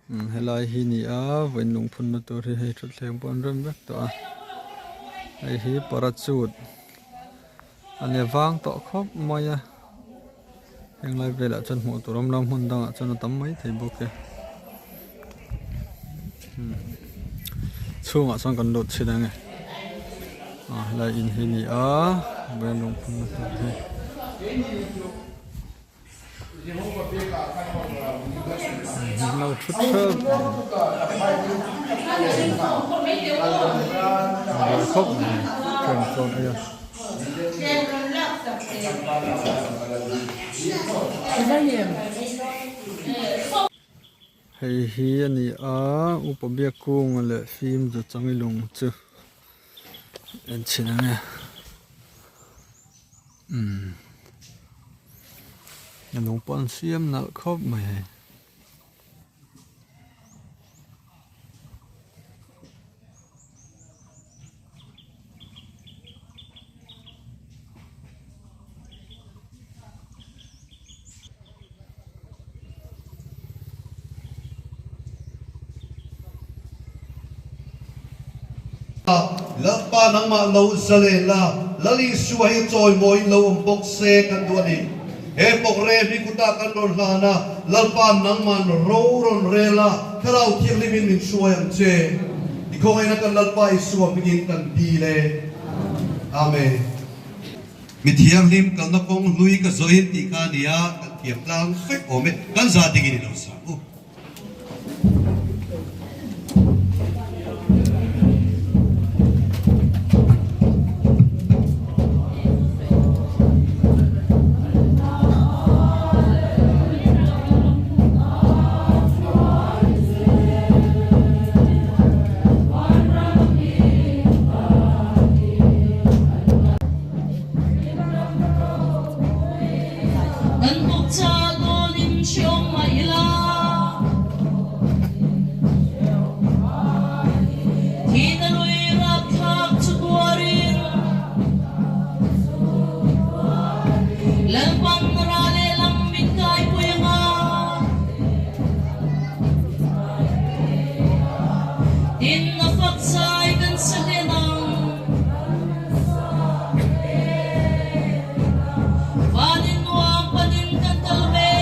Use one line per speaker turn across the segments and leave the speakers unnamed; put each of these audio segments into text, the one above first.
Umm helai hi ni a vawiin lungphunna tur hi hei thutthleng pawh an rem vek tawh a hei hi parachute a ni vang tawh khawp mai a henglai velah chuan hmuh tur awm lo hmun dangah chuan a tam maithei bawk e chhungah chuan kan lut chhin ang e ah helai in hi a ni a vawiin lungphunna tur hi. Lo thu theuh buai khawp mai train chuan ei a. Hei hi a ni a upa biak kunga leh fim zu changi lung chu en chhin ang e. Umm a lung pawh an siam nalh khawp mai hei.
Lalpa nangmah lo zalen la, Lal Isua hi chawimawiin lo awm bawk se kan duh a ni. He programme hi kutah kan rawn hlan a, Lalpa nangman ro rawn rel a, Thlarau Thianghlimin min hruai ang che. I khawngaihna kan Lalpa Isua hmingin kan dil e. Amen. Mi thianghlim kalna kawng hlui ka zawhin tih kha a ni a, kan thiam tlang vek awm e, kan za dingin i lo sa u.
Kan bawk cha dawnin hreawm mai ila. Thihna lui rapthlak chu tuarin Lalpan ra lehlam min kaipui anga. Tin a fak zai kan sa hlen ang. Vanin nuam panin kan kal ve.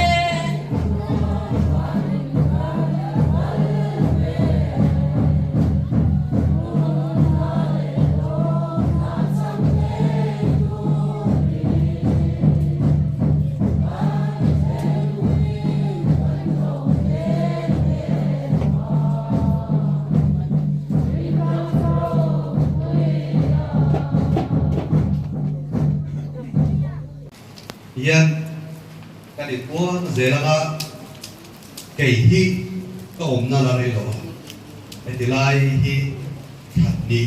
Hian kan inpuang zel anga kei hi ka awmna la rei lo a, heti lai hi thlan ni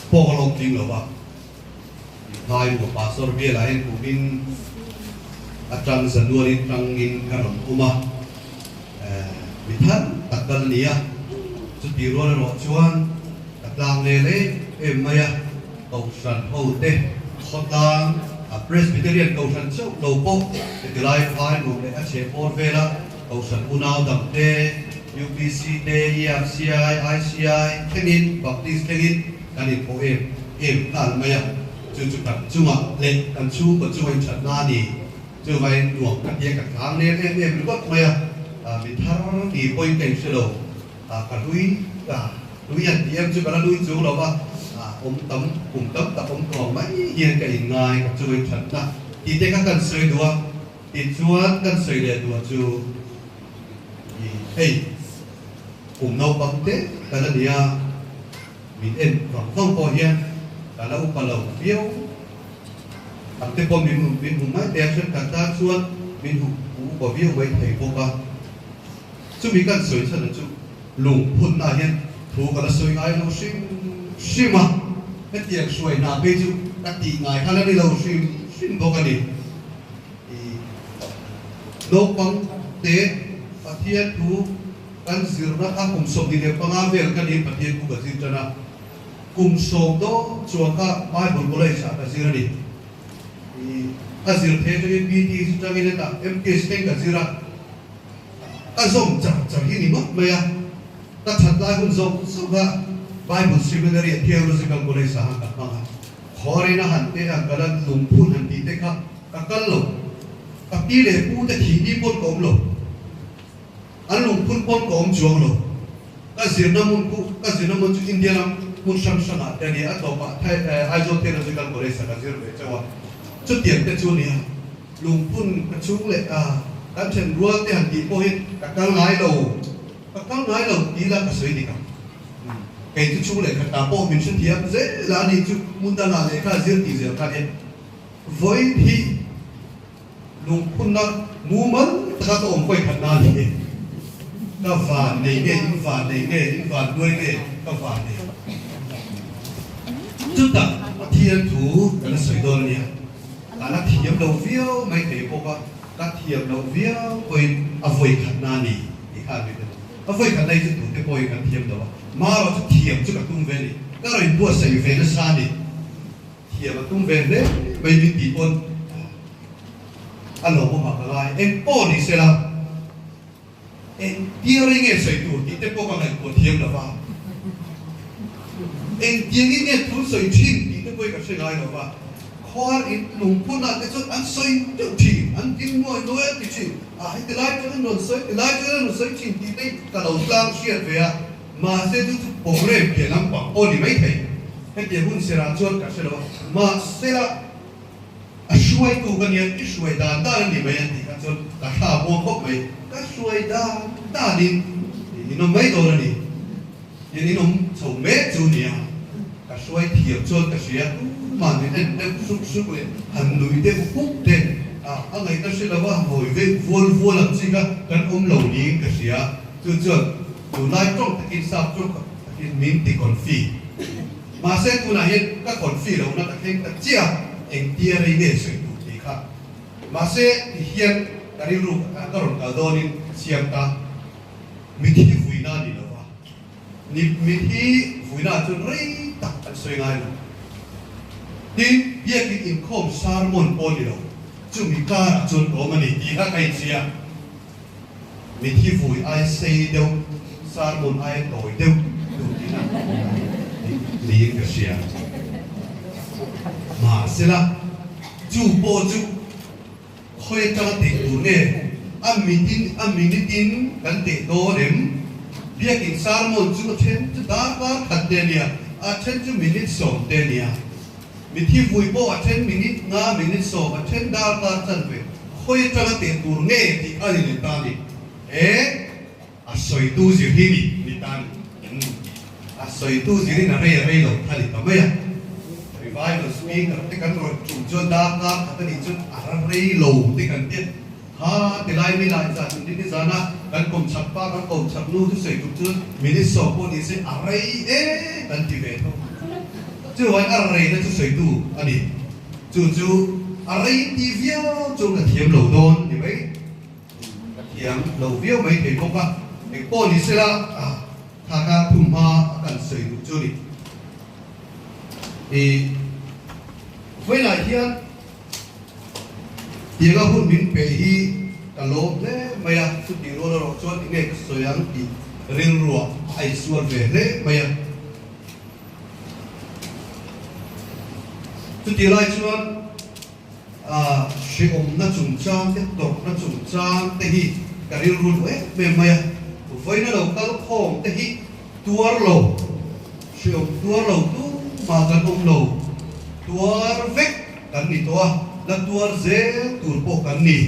pawh ka la awm tling lo va. Inphai nuam Pastor bialah hian kumin atang January tangin ka rawn awm a, mi thar tak kal ni a, chuti rual erawh chuan ka tlang lel em em mai a, Kohhran ho te khawtlang a Presbyterian Kohhran chauh lo pawh heti lai phai nuam leh a chhe bawr vela Kohhran unau dang te, UPC te, EFCI, ICI thlengin, Baptist thlengin kan inpawh em em nghal mai a, chu chu kan chungah leh kan chhungkaw chunga inthatna a ni. Chuvangin nuam ka tia ka tlang nel em em ringawt mai a, mi thar ni pawhin ka inhre lo, ka hlui ka hlui han ti em chu ka la hlui chung lo va, awm tam kum tam tak awm tawh ang mai hian ka inngai ka chunga inthatna tih te kha kan sawi duh a, tichuan kan sawi leh duh chu hei kum naupang te kan a ni a. Min en vang vang pawh hian ka la upa lo viau ang te pawh min min hmu mai thei a, thenkhat tan chuan min hmu upa viau mai thei bawk a. Chumi kan sawi chhan chu lungphunna ah hian thu ka la sawi ngai lo hrim hrim a, hetiang hruai hna phei chu ka tih ngai kha la ni lo hrim hrim bawk a ni. I naupang te Pathian thu Kan zirna kha kum 25 vel ka niin Pathian thu ka zir tan a, kum 10 dawn chuan kha Bible College ah ka zir a ni. I a zir thei atangin PT atangin hetah MTS thleng ka zir a, Ka zawm char char hi ni ngawt mai a, ka that lai hun zawk zawk a Bible Seminary ah Theological College ah han ka hmang a, Khawrin a han te a kal a lungphun han tih te kha ka kal lo, ka pi leh pu te thih ni pawn ka awm lo, an lungphun pawn ka awm chuang lo, ka zirna hmun khu ka zirna hmun chu India ram hmun hrang hrang ah te a ni a, a tawpah Aizawl Theological College ah ka zir ve chauh a, chutiang te chu a ni a. Lungphun ka chhung leh a, kan then rual te han tih pawh hi ka kal ngai lo, ka kal ngai lo ti ila ka sawi dik ang. Kei chu chhung leh khat ta pawh min hrethiam zel a ni chu hmun dangah lehkha zir tih zel kha nia. Vawiin hi lungphunna mumal taka ka awm vawi khat na a ni e. Ka van nei nge in van nei nge in van hnuai nge ka van nei. Chutah Pathian thu kan la sawi dawn a nia. Ka la thiam lo viau mai thei bawk a, ka thiam loh viau pawhin a vawi khatna a ni tih kha a ni tel. A vawi khatna hi chu tute pawhin kan thiam lo a, marawh chu thiam chu ka tum ve a ni. Ka rawn inbuatsaih ve nasa a ni. Thiam a tum ve hle mai min tih pawn a lo awm a ka ngai. Engpawh ni sela. Engtia rei nge sawi tur tih te pawh ka ngaihtuah thiam lo va, engtiangin nge thul sawi thin tih te pawhin ka hre ngai lo va, khuar in lungphunah te chuan an sawi deuh thin, an ding nuai nuai an ti thin, ah heti lai chuan an rawn sawi, ti lai chuan an rawn sawi thin tih te ka lo tlang hriat ve a, mahse chu chu program piah lampang pawh ni maithei, hetiang hun serah chuan ka hre lo a, mahsela. A hruaitu ka nia, i hruai dan dan a ni mai an tih kha chuan ka thla muang khawp mai. Ka hruai dan danin in awm mai dawn a ni. Tin, in awm chho mek chu nia, ka hruai thiam chuan ka hria. Tumah min en deuh suk suk leh han nui deuh huk te a, a ngaihna hre lova hawi vek vual vual ang chi kha kan awm lo niin ka hria. Chu chuan tunlai tawng takin sap tawng takin min ti confi. Mahse tunah hian ka confi lohna ka thleng ta chiah a, engtia rei nge sawi tur tih kha. Mahse ti hian ka rilru ka rawn kal dawnin ka siam ta. Mithi vuina a ni lo va, ni mithi vuina chuan rei tak an sawi ngai lo. Tin, biakin inkhawm sermon pawh a ni lo, chumi karah chuan ka awm a ni tih kha ka inchhia. Mithi vui ai sei deuh, sermon ai tawi deuh duh tihna niin ka hria. Mahsela, chu pawh chu khawi atanga teh tur nge a mitin a minute-in kan teh dawn em? Biakin sermon chu a then chu darkar khat te ania, a then chu minute sawm te ania. Mithi vui pawh a then minute nga, minute sawm, a then darkar chanve khawi atanga teh tur nge tih kha a ni leh ta a ni. E, a sawitu zir hi ni, ni ta a ni. Umm, a sawitu zirin a rei a rei lo kha ni ta mai a. Revival speaker te kan rawn tum chuan darkar khat a nih chuan a ra rei lo te kan tia. Kha tilai mi lai zan in ni zana kan kawmchhak pa kan kawmchhak nu thusawi tum chuan minute sawm pawh ni se a rei e kan ti ve tho. Chuvain a reina thusawitu a ni. Chu chu a rei ti viau chu ka thiam lo dawn ni mai. Ka thiam lo viau mai thei bawk a. Engpawh ni sela kha kha thumhma a kan sawi duh chu ni. I vawiinah hian. Tianga hun min pe hi ka lawm hle mai a, chutih rual erawh chuan enge ka sawi ang tih rilruah a insual ve hle mai a. Chutih lai chuan hrehawmna chungchang te, tawrhna chungchang te hi ka rilru duh em em mai a, vawiina lo kal khawm te hi tuar lo, hrehawm tuar lo tumah kan awm lo, tuar vek kan ni tawh a, la tuar zel tur pawh kan ni.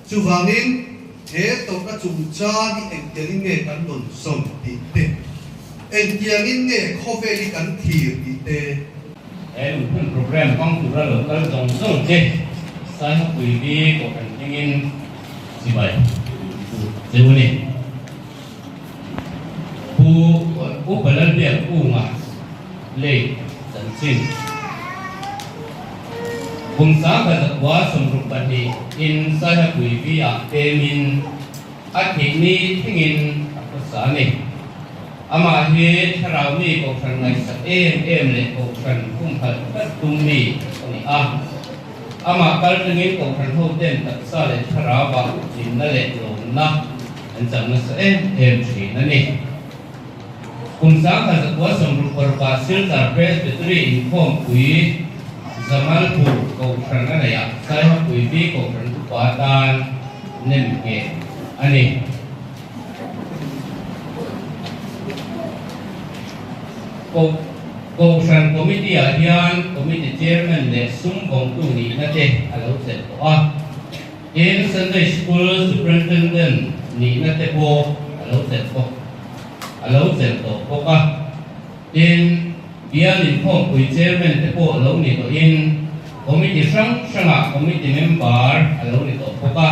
Chuvangin he tawrhna chungchang hi engtiangin nge kan rawn sawn tih te, engtiangin nge khawvel hi kan thlir tih te,
He lungphun program hmang tura lo kal zawng zawng che Saihapui bi Kohhran hmingin chibai che u ni. Pu Upa Lalbiakkunga lei chanchin kum 1962 in Saihapui V-ah pemin a thih ni thlengin a khawsa a ni. Amah hi thlarau mi kohhran ngaihsak em em leh kohhran humhalh tlat tum mi a ni a. Amah kal tangin kohhran hoten taksa leh thlarauah hlimna leh lawmna. An chak nasa em em thin a ni. Kum 1926 ah Silchar Presbytery inkhawmpui Jamalpur Kohhran a neih ah Saihapui V Kohhran upa atan nem ngheh a ni. Kohhran Committee ah hian Committee Chairman leh sum vawngtu nihna te a lo chelh tawh a. Tin, Sunday School Superintendent nihna te pawh a lo chelh bawk a lo chelh tawh bawk a. Tin, Bial Inkhawmpui Chairman te pawh a lo ni tawhin Committee hrang hrangah Committee Member a lo ni tawh bawk a.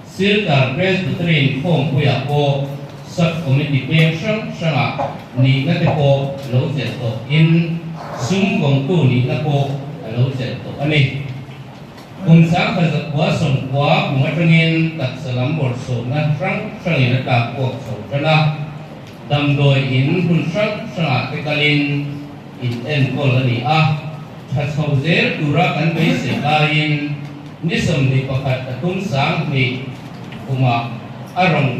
Silchar Presbytery Inkhawmpuiah pawh Sub Committee peng hrang hrangah nihna te pawh a lo chelh tawhin sum vawngtu nihna pawh a lo chelh tawh a ni. Kum 1990 kum atangin taksa lam bawrhsawmna hrang hrangin a tlak kuak chho tan a, damdawi in hmun hrang hrangah te kalin in enkawl a ni a, tha chho zel tura kan beisei laiin ni 21 3 2 kumah a rawn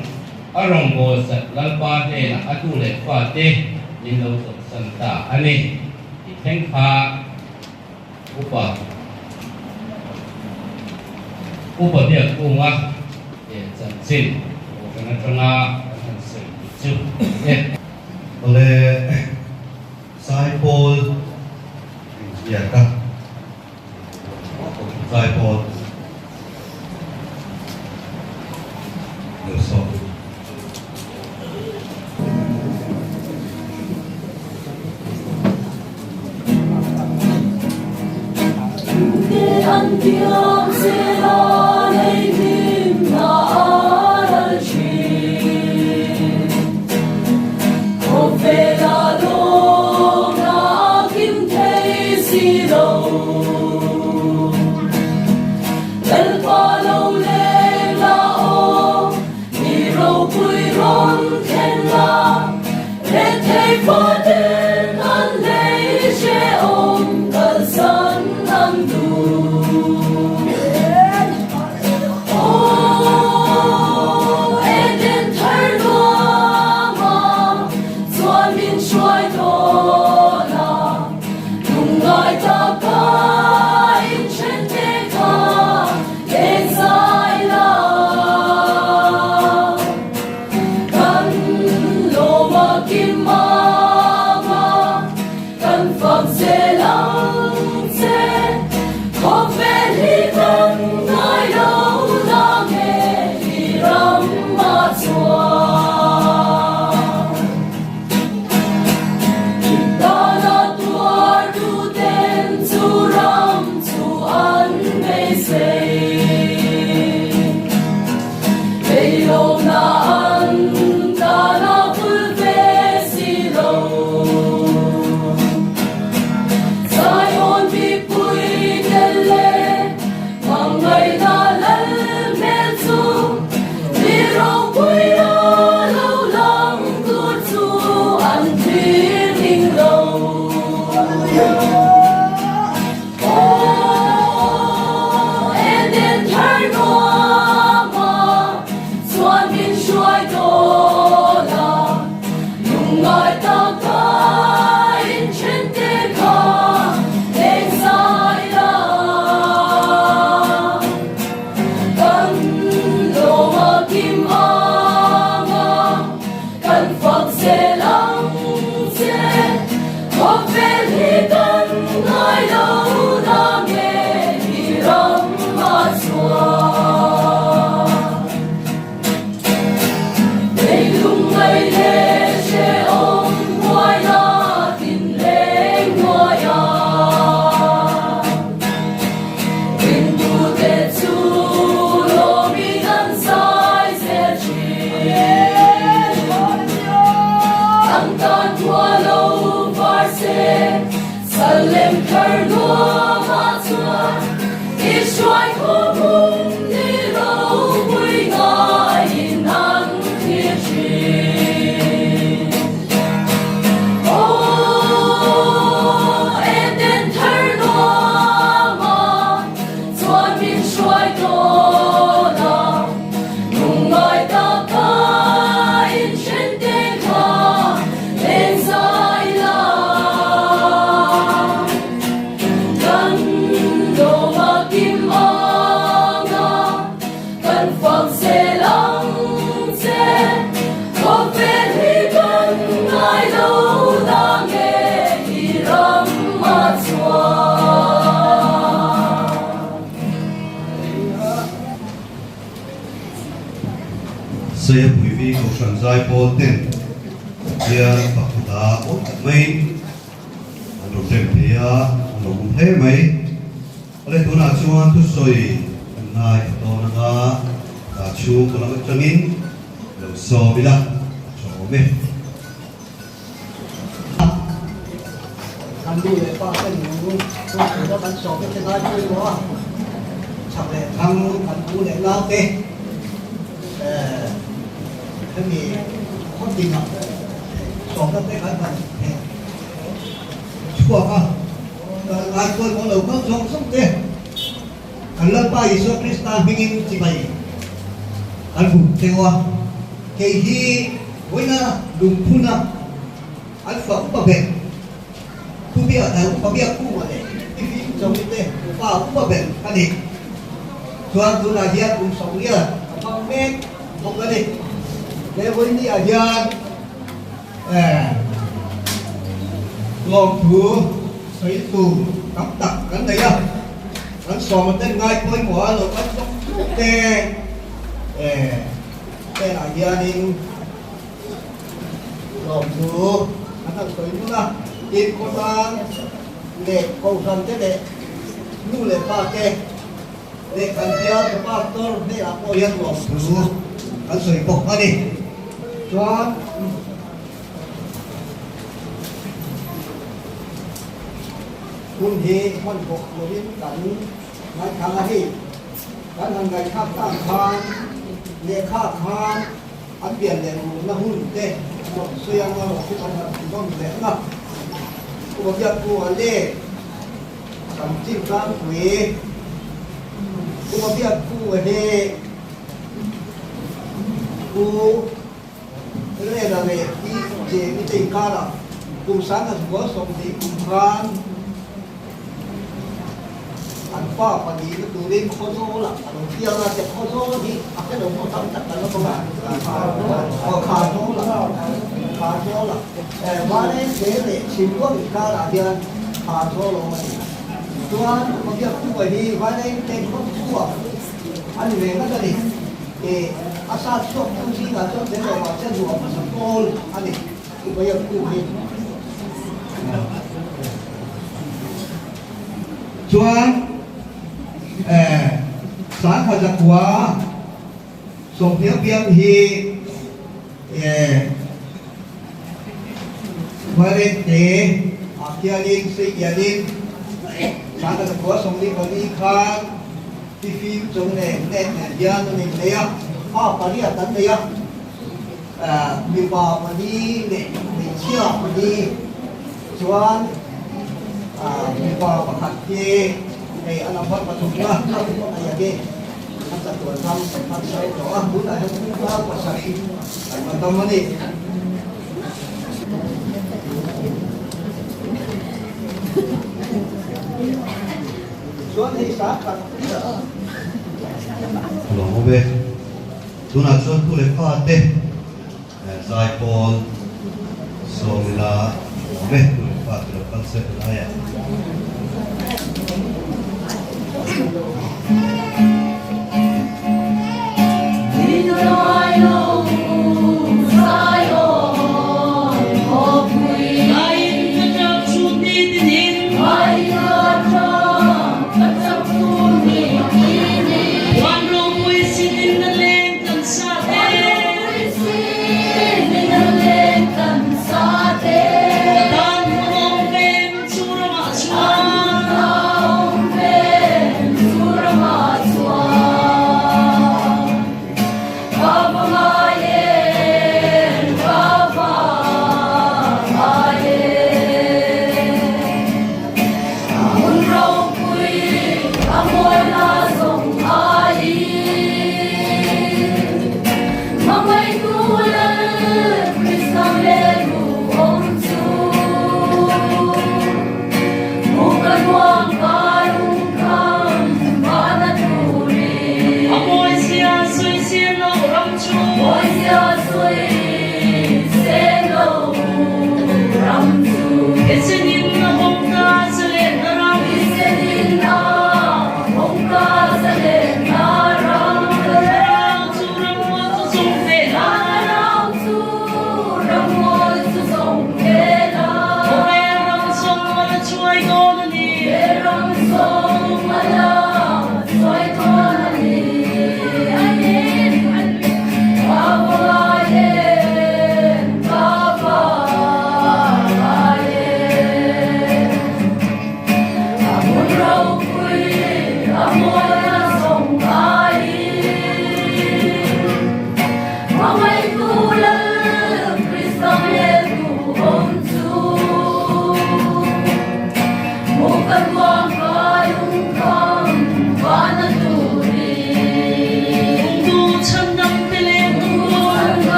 a rawngbâwl sat Lalpa hnenah a tu leh fate min lo chawlhsan ta a ni tih thleng kha Upa Upa Biakkunga leh chanchin Kohhran atanga kan han sawi tih chu a ni e.
Awle Saipawl inziaka Saipawl Deuhsawh. Saihapuivi Kohhran Zaipawl ten hian pakhat a awm tak maiin an rawn rem thei a, an lo awm hle mai. Awle tunah chuan thusawi kan ngai ta dawn anga dah chhungkaw lam atangin lo sawm ila a tha awm e.
Kan nu leh pa te nu chu tuna kan sawm te ngai pawimawh a, chhak leh thlang kan pu leh nau te hemi khaw tinah sawmna te kan han heh chhuak a, kan ngai pawimawh lo kal zawng zawng te kan Lalpa Isua Krista hmingin chibai kan hmuh teuh a, kei hi vawiina lungphuna an fa upa ber Pu Biak eh Upa Biak Kunga leh Pi Fim Chawmi te fa upa ber ka ni. Chuan tunah hian kum 90 ka hmang mek bawk a ni. He vawiini ah hian eh lawmthu sawi tur tam tak kan nei a, kan sawma ten ngai pawimawh a lo kan zawk thuk te eh hnenah hianin Lawmthu an han sawi hmun a, tin khawtlang leh kohhran te leh nu leh pa te leh kan bial ka pastor hnenah pawh hian lawmthu an sawi bawk a ni. Chuan hun hi hmanhmawh lovin kan ngaithlang a hei kan han ngaihthlak tan khan lehkha khan An pian leh rulna hun te rawn sawi ang a, rawn chu kan han ti nawn leh ang a. Upa Biakpu a leh kan chin tlangpui Upa Biakpu a hi Pu Rela leh Pi Jemi te inkarah kum 1920 kum khan An pa pahnihna turin Khawzawlah a lo piang a, tiang Khawzawl hi a hre lo pawh tam tak kan la bawk a, aw Khazawlah, Khazawlah, eh Vanengte leh Chhimluang inkarah hian Khazawl a awm a ni. Chuan Upabiaktupa hi Vanengte khawchhuak a ni ve ngat a ni. Eh a sat chhuak tu zingah chuan tel lo mahse nuam hmasa pawl a ni Upabiaktu hi. Chuan Sangha Zakua sawmhniang piang hi Vairengte ah khianin Seikianin Sangha Zakua 24 khan Tifim chung nen net nen hian an innei a, fa pariat an nei a, mipa pali leh hmeichhia pali chuan mipa pakhat hi hei a number pathumna a aia hi a chatuan ram an sawi tawh a, tunah hian tlangval pasarih an la dam a ni. Chuan hei sa khat
Lawm awm e. Tunah chuan tu leh fa te zaipawl sawmila awm e, tu leh fa te lo kal se helai ah.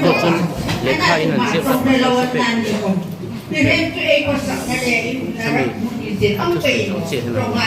Dawt chuan lehkha in an ziak a hemi thusawi zawh chiah hian a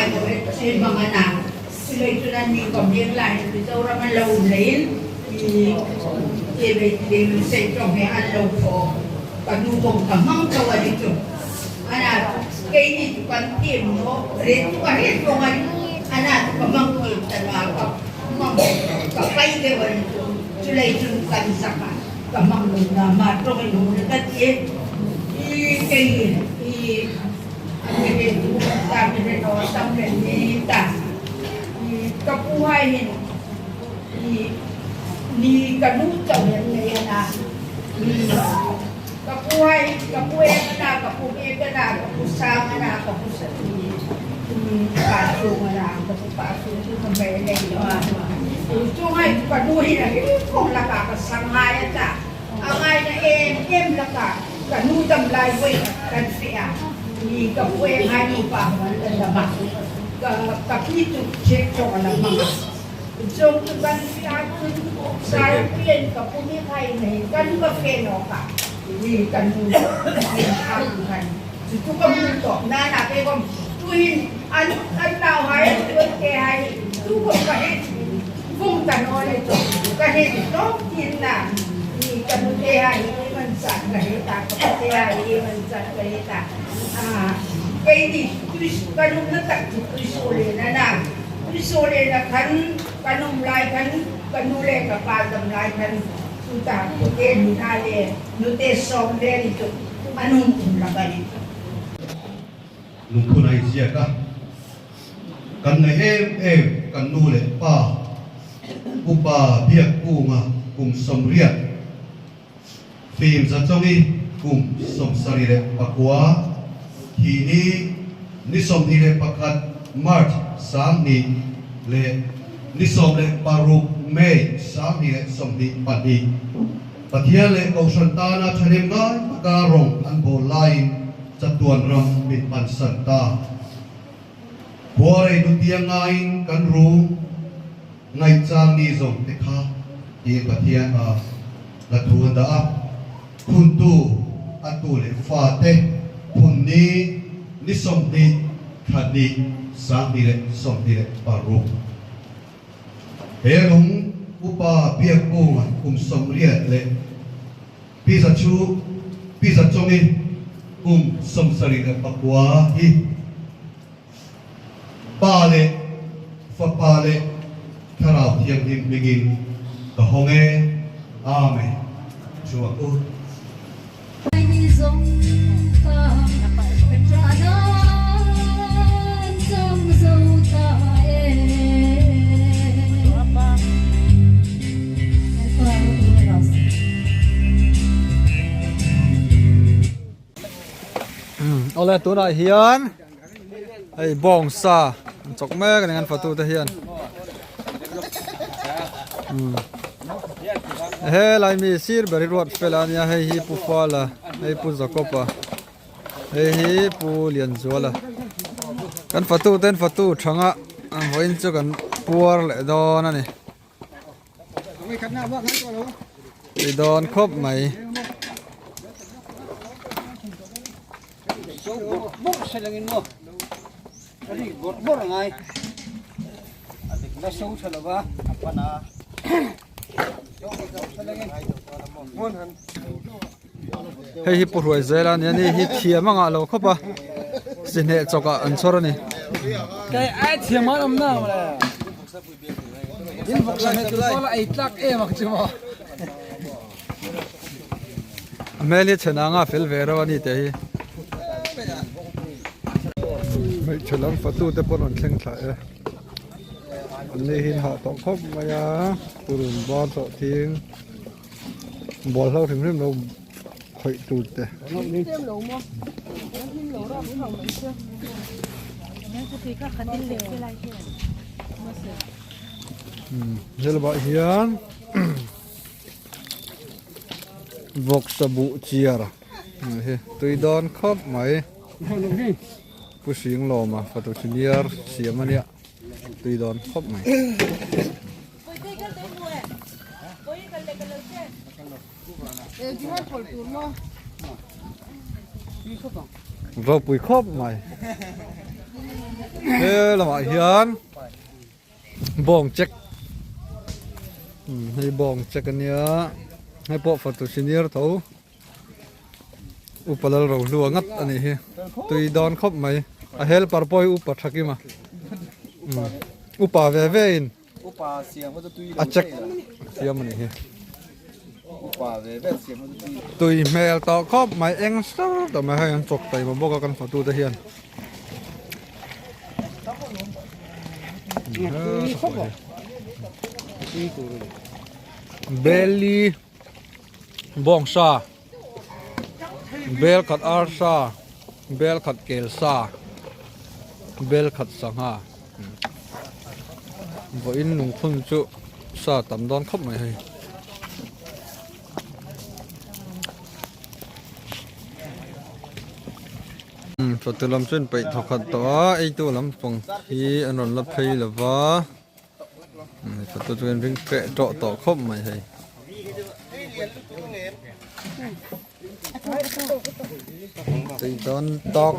Lungphun a inziak a, kan ngaih em em kan nu leh pa Upa Biakkunga kum 80 fim zachawi kum 74 hi ni ni 21 March 2000 leh ni 16 May 2022 Pathian leh Kohhran tana thahnem ngai taka rawng an bawl laiin chatuan ram min pansan ta. Khuarei nutiang ngaiin kan ru ngaihchang ni zawng te kha tiin Pathian a la thu an dah a. Phuntu a tu leh fate phun ni ni 20 thla hnih 2026. He lung upa Biakkunga kum 80 leh Pi Zachu, Pi Zachawngi kum 79 hi Pa leh Fapa leh Thlarau Thianghlim hmingin ka hawng e. Amen. Chhuak u.
Awle tunah hian hei bawngsa an chawk mek a ni an fatu te hian helai mi sir ber hi ruat fel a nia hei hi pu Fala hei pu Jacob-a hei hi pu Lianzuala kan fatu ten fatu thanga vawiin chu kan puar leh dawn a ni. Ti dawn khawp mai. Hei hi pu hruai zel a nia ni hi thiam a ngah lo khawp a sihneh chawkah an chhawr a ni. A hmel hi chhena anga fel ve reuh a ni tih hi. Hmeichhe lam fatu te pawh an rawn thleng thla e. An ni hi an hah tawh khawp mai a, purun var tawh thing bual hlo hrim hrim lo khawih tur te. Helvah hian vawksa buh chiar hi tui dawn khawp mai Pu Singlawma fatu senior siam a nia tui dawn khawp mai. Ropui khawp mai. He lamah hian bawng check hei bawng check ania hei pawh fatu senior tho upa lal ro hlua ngat a nih hi tui dawn khawp mai a helper pawh hi upa tha kim a upa ve ve in. A check siam a nih hi. Tui hmel tawh khawp mai eng sar tawh mai hei an chawk taima bawk a kan hotu te hian. Belly bawngsa bel khat arsa bel khat kelsa bel khat sangha. Vawiin lungphun chu sa tam dawn khawp mai hei. Fatu lam chu an peih thaw khat tawh a eitu lampang hi an rawn la phei lo va fatu chu an ring hreh tawh tawh khawp mai hei. Tui dawn tawk.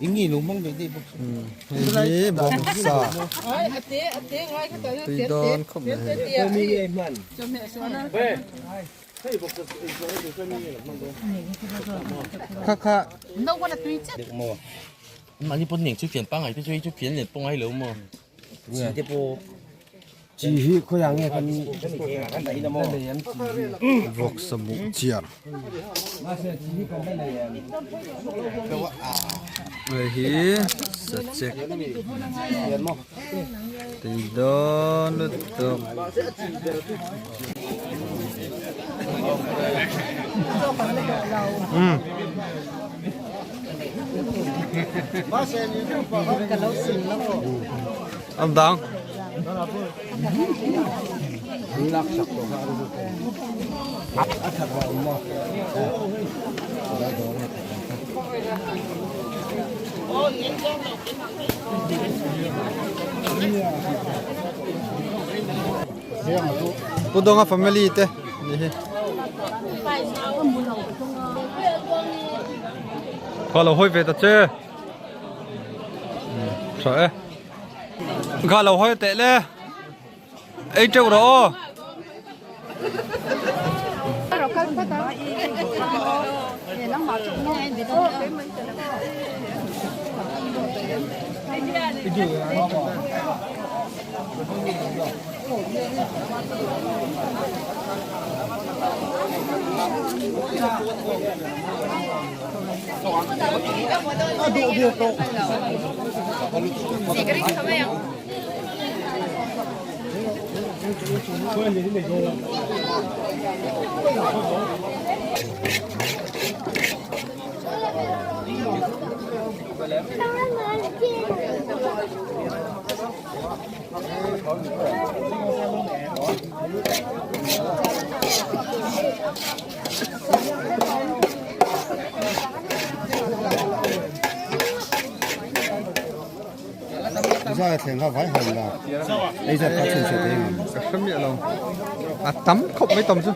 Hei hi bawngsa tui dawn khawp mai hei. Kha kha.
Chi hi khawiah nge kan
Vawk samuh chiar. Hei hi sachek tui dawn lutuk. Âm dang. Pu Donga family te ni hi. Kha lo hawi ve ta che. Tha e. Kha lo hawi teh le. Ei teuh rawh aw. Ka hre miah lo a tam khawp mai tam chu.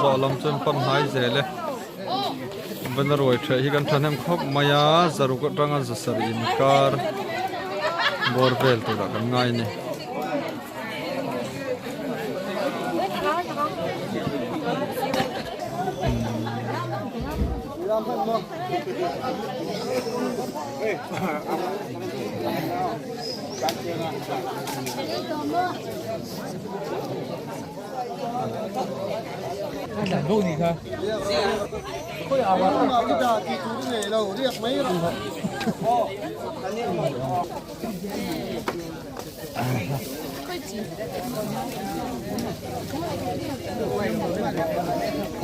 Zawh lam chuan pan hnai zel e banner ruai ṭheh hi kan ṭhahnem khawp mai a zaruk aṭanga zasarih inkar bawr vel turah kan ngai a ni.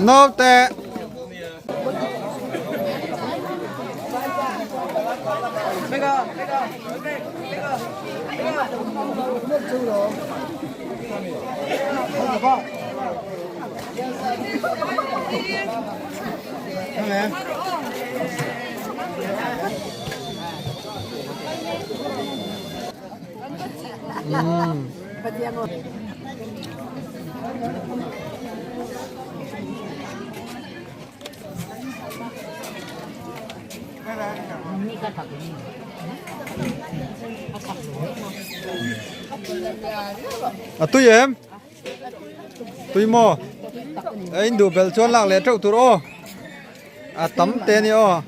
Naute. A tui em? Tui maw? A in duh belh chuan lak leh teuh tur aw. A tam te a ni aw.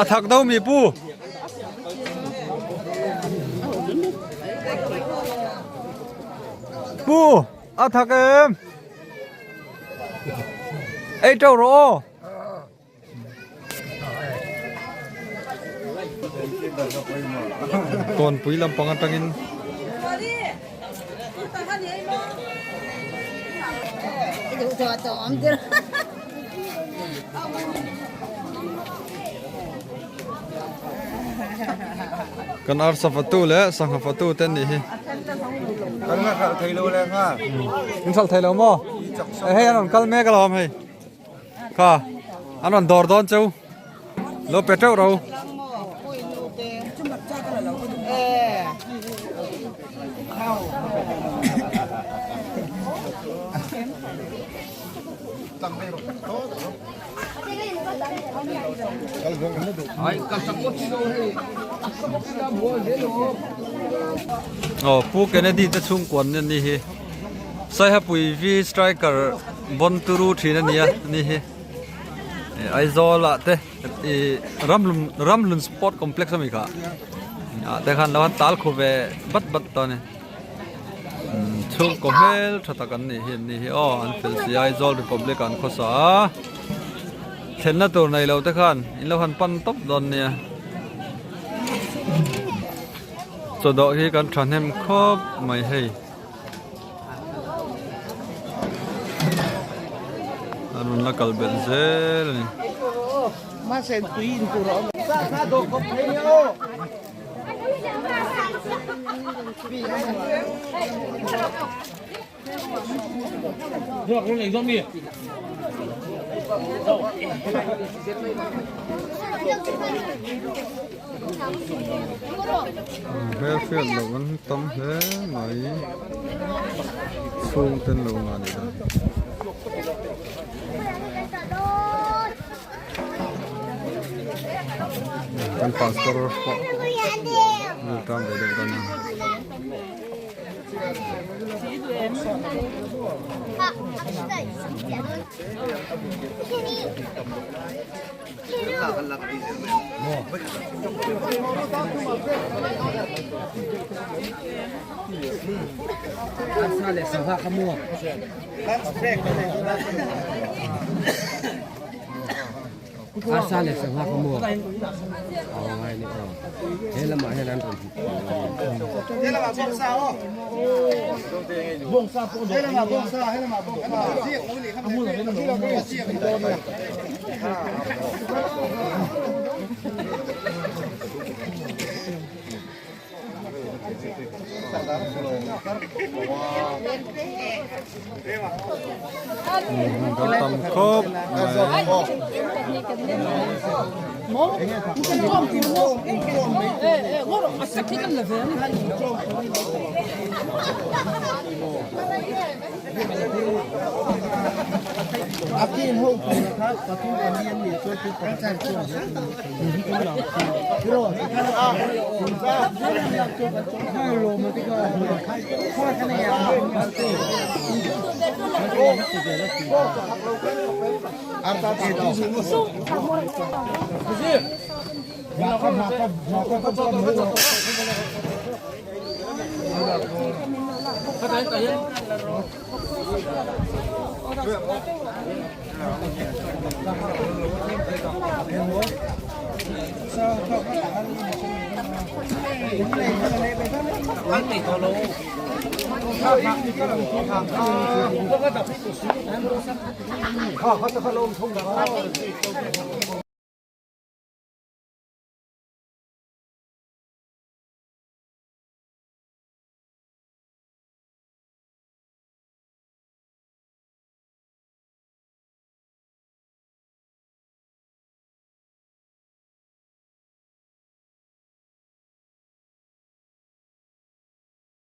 A thak do mi pu. Pu a thak em? Ei teuh rawh aw. Kawnpui lampang atangin kan arsa fatu leh sangha fatu te an nih hi. In hralh thei lo maw? Hei an rawn kal mek alawm hei. Kha an rawn dawr dawn cheu lo pe teuh ro. Aw Pu Kennedy te chhungkuan nen ni hi. Saihapui V striker bon turu thin a nia ni hi Aizawl ah te ih Ramlun Ramlun sport complex ami kha ah te khan lo han tal khu ve bat bat tawh a ni chhungkaw hmel tha tak an nih hi an ni hi aw an fel si a Aizawl Republic ah an khawsa a thlenna tur nei lo te khan in lo han pan tawp dawn nia. Chawdawh hi kan thahnem khawp mai hei. A rawn la kal belh zel a ni. Hmel hriat loh an tam hle mai chhung ten lo ngah ni dan kan pastor pawh riltam ve deuh ta ni.
Arsa leh sangha kha maw aw ngai ni aw he lamah hian an rawn
Kan tam khawp mai.